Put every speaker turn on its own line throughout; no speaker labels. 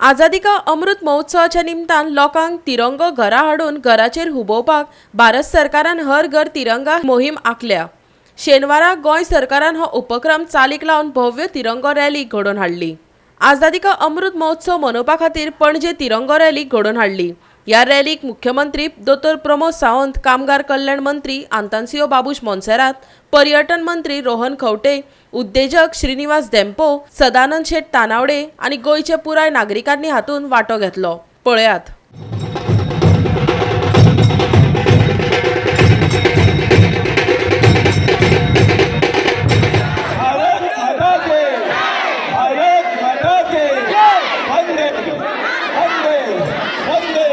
आझादी का अमृत महोत्सवाच्या निमतान लोकांक तिरंगो घरा हाडून घराचेर हुबोवपाक भारत सरकारान हर घर तिरंगा मोहीम आंखल्या. शेनवारा गोंय सरकारान हो उपक्रम चालीक लावन भव्य तिरंगो रॅली घडोवन हाडली. आझादी का अमृत महोत्सव मनोवपा खातीर पणजे तिरंगो रॅली घडोवन हाडली. ह्या रॅलीक मुख्यमंत्री दोतोर प्रमोद सावंत, कामगार कल्याण मंत्री आंतान्सियो बाबूश मोन्सेरात, पर्यटन मंत्री रोहन खंवटे, उद्देजक श्रीनिवास धेंपो, सदानंद शेट तानावडे आनी गोंयचे पुराय नागरिकांनी हातूंत वांटो घेतलो. पळयात.
भारत माता की, भारत माता की, वंदे, वंदे, वंदे.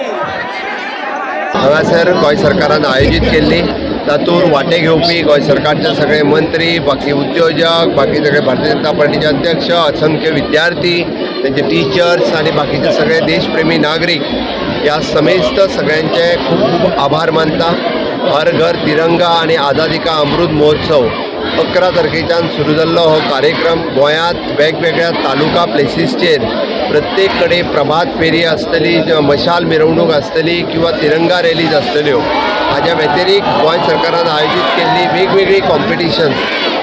हांगासर गोंय सरकारान आयोजीत केल्ली, तातूंत वांटे घेवपी गोंय सरकारचे सगळे मंत्री, बाकी उद्योजक, बाकी सगळे भारतीय जनता पार्टीचे अध्यक्ष, असंख्य विद्यार्थी, तेंचे टिचर्स आनी बाकीचे सगळे देशप्रेमी नागरीक, ह्या समेस्त सगळ्यांचे खूब खूब आभार मानता. हर घर तिरंगा आनी आझादी का अमृत महोत्सव 11 तारखेच्यान सुरू जाल्लो हो कार्यक्रम गोंयांत वेगवेगळ्या तालुका प्लेसीसचेर प्रत्येक कडेन प्रभात फेरी आसतली, मशाल मिरवणूक आसतली किंवा तिरंगा रॅलीज आसतल्यो. हाज्या व्यतिरिक्त गोंय सरकारान आयोजीत केल्ली वेगवेगळी कॉम्पिटिशन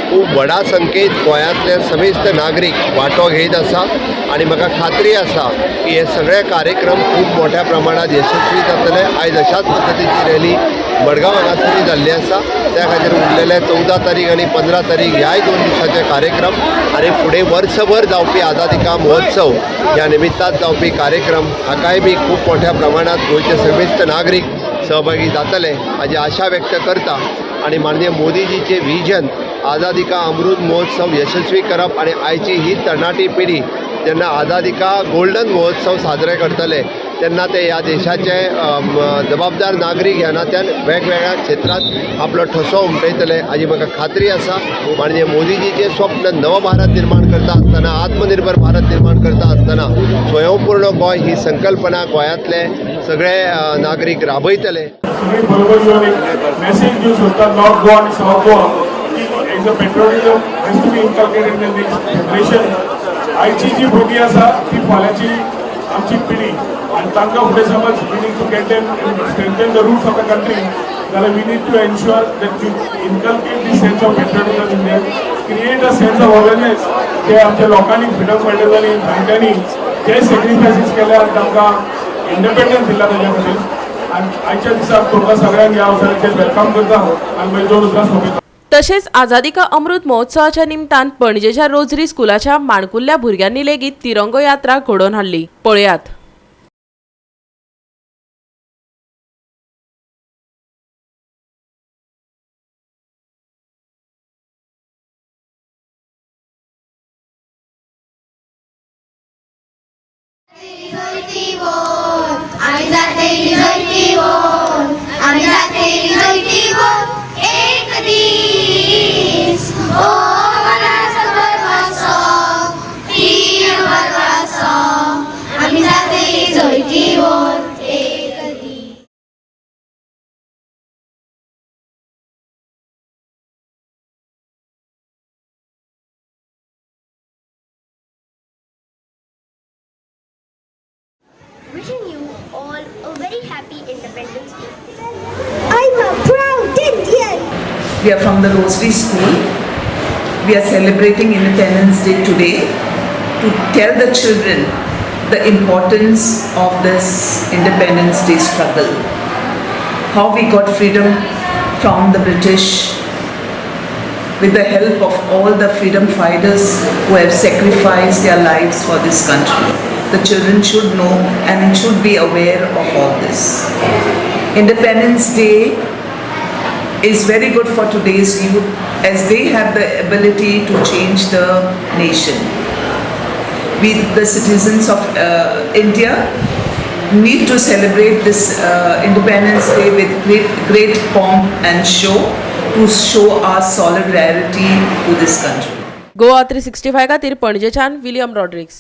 खूब व्हडा संख्येत गोंयांतले समेस्त नागरीक वांटो घेयत आसा आनी म्हाका खात्री आसा की हे सगळे कार्यक्रम खूब मोठ्या प्रमाणात यशस्वी जातले. आयज अशाच पद्दतीची रॅली मडगांव हांगासरूय जाल्ली आसा. त्या खातीर उरलेले 14 तारीख आनी 15 तारीख ह्याय 2 दिसाचे कार्यक्रम आनी फुडें वर्सभर जावपी आझादी का महोत्सव ह्या निमित्तान जावपी कार्यक्रम हाकाय बी खूब मोठ्या प्रमाणात गोंयचे समेस्त नागरीक सहभागी जातले हाजी आशा व्यक्त करता. आनी माननीय मोदीजीचे विजन आझादी का अमृत महोत्सव यशस्वी करप आनी आयची ही तरणाटी पिढी जेन्ना आझादी का गोल्डन महोत्सव साजरे करतले तेन्ना ते ह्या देशाचे जबाबदार नागरीक ह्या नात्यान वेगवेगळ्या क्षेत्रांत आपलो ठसो उमटयतले हाजी म्हाका खात्री आसा. माननीय मोदीजीचें स्वप्न नव भारत निर्माण करता आसतना, आत्मनिर्भर भारत निर्माण करता आसतना स्वयंपूर्ण गोंय ही संकल्पना गोंयांतले सगळे नागरीक राबयतले.
सगळी बरोबर येवन एक मेसेज दिवंक सोदता नॉर्थ गोवा आनी सावथ गोवा की as a patriotism has to be inculcated in the next generation. आयची जी भुरगीं आसा ती फाल्यांची आमची पिढी आनी तांकां फुडें समज we need to get them, strengthen the roots of the country जाल्यार we need to ensure that we inculcate the sense of patriotism in them, create a sense of awareness जे आमच्या लोकांनी, फ्रिडम फायटर्सांनी, जाणट्यांनी जे सेक्रिफायसीस केले आनी तांकां इंडिपेंडन्स दिला ताच्या खातीर. आनी आयच्या दिसाक तुमकां सगळ्यांक ह्या अवसराचेर welcome करता आनी मागीर दोन उतरां सोंपयता.
तशेंच आझादी का अमृत महोत्सवाच्या निमतान पणजेच्या रोजरी स्कुलाच्या माणकुल्ल्या भुरग्यांनी लेगीत तिरंगो यात्रा घडोवन हाडली. पळयात.
आम्ही जातेली जैतिवंत, आम्ही जातेली जैतिवंत एक दीस. ओ मनाचा गर्व असो, तीन गर्व असो, आम्ही जातेली जैतिवंत एक दीस.
Wishing you all a very happy Independence Day.
I'm a proud Indian.
We are from the Rosary School. We are celebrating Independence Day today to tell the children the importance of this Independence Day struggle. How we got freedom from the British with the help of all the freedom fighters who have sacrificed their lives for this country. The children should know and should be aware of all this. Independence Day is very good for today's youth as they have the ability to change the nation. We, the citizens of India, need to celebrate this Independence Day with great, great pomp and show to show our solidarity to this country.
Goa 365 खातीर पणजेच्यान William Rodrigues.